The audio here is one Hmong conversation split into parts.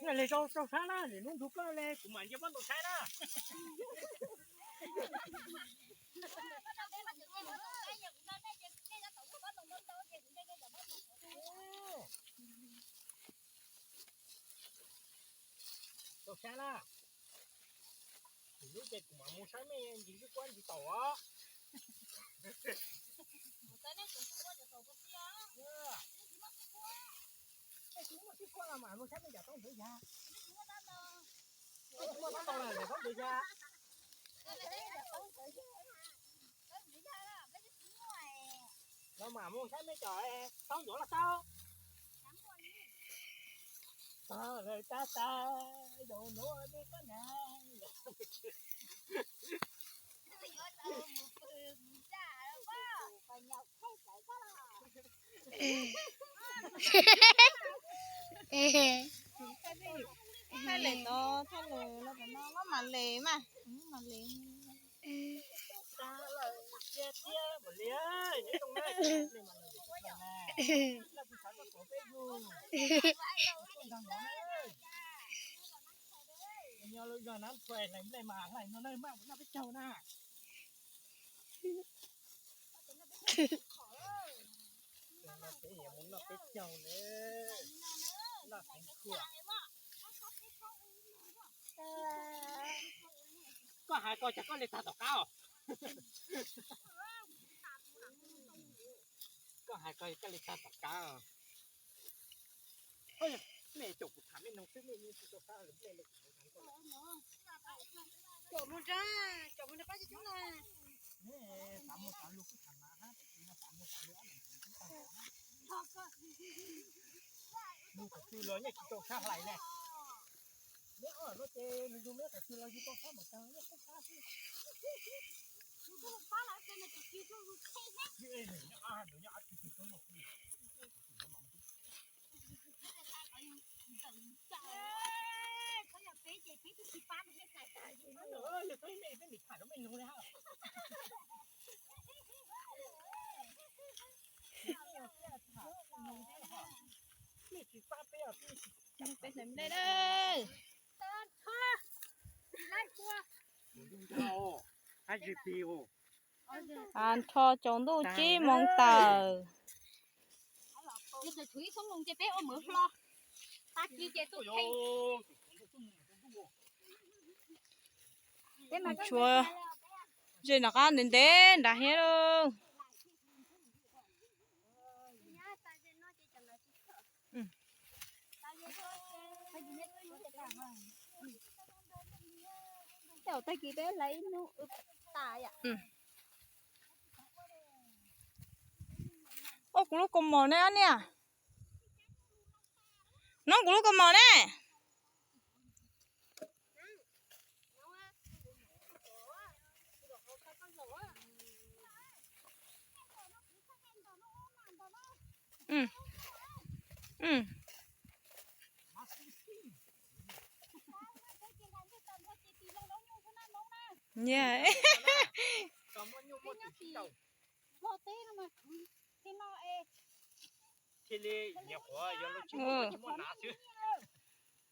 Yog li rau rau sab na, lwm hnub nrug koj li kuv mam nce pob ntoos saib na. Rau sab na, lwm hnub ces kuv mam mus saib mej ntsis ntsis kuab ntsis taum os. Tsis muaj sib kuab los mas mus saib mej yam taub ntawd yag. Tsis muaj taub ntawd yam taub ntawd yag. Los mas mus saib mej cov taub ntawd los tau. Tag tag, zaum nuav mej koj na. Thaij le no, thaij le no, maj mam le mas, maj mam le. Nyob lub zog Nab Thuais hlais nplej mas hlais no na, maj mus noj peb caug na. Mus noj peb caug na, noj teev khuam. Koj hais ko cas koj li tag tom qab os? Koj hais ko koj li tag tom qab os? Mej caum kuv tham mej noog xwb mej yeej tsis tau sab lawm. Caum mus nrag, caum mus nrag pab coob coob na. Xav muag xav lug kuj tham mas hab, xav muag xav lug ob leeg kuj tau. Nws qhov twg los yeej tsis tau sab hlais ne. Neb ob lub ces nws yug neb qhov twg los yug tau sab npaum cas neb qhov sab xwb. Peb hlais nplej na. Nrho tsaus ntuj tsib moos tawm. Tshuav ze nram qab ntev ntev nrad thiab lauj. Tag kis peb hlais ib hnub tas yom. Ua kuv lub kaus mom ne ob niam. Nob kuv lub kaus mom ne.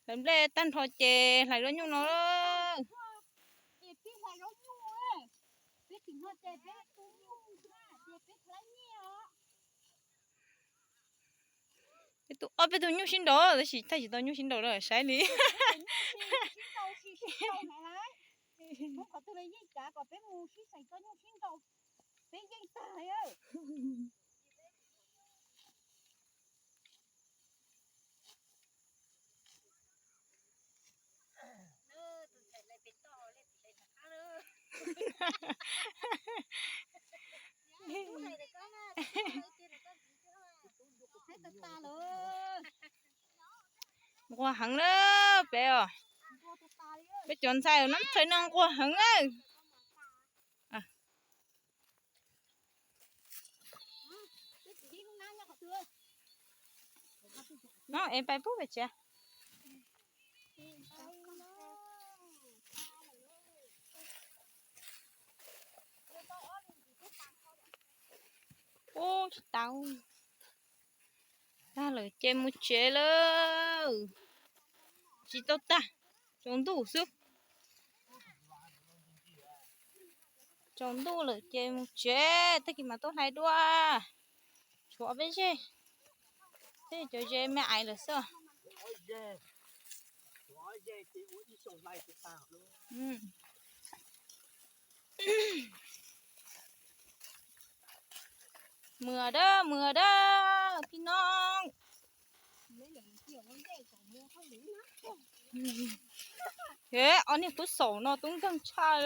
Hlais nplej tag nrho ces hlais zaub nyuj no. Tus ob peb tug nyuj sib nraus, tab sis thaij tsis tau nyuj sib nraus lawm, saib li. Nquag heev na peb os. Peb cov ntxhais nab txhais no nquag heev na. No es pais pub pem tsev. Ub, tsis tau. Tag lawm ces mus tsev lawm. Tsis tau tag, tsaus ntuj xwb. Tsaus ntuj lawm ces mus tsev, tag kis mam tuaj hlais dua. Tshuav peb zej, peb cov ze me aiv lawm xwb. Mus dab, mus dab, pib no. Ob niag tub xaum no tub nkeeg tshaj.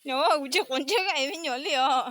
Nyuam, kuv tsis quav ntsej koj es me nyuam li os.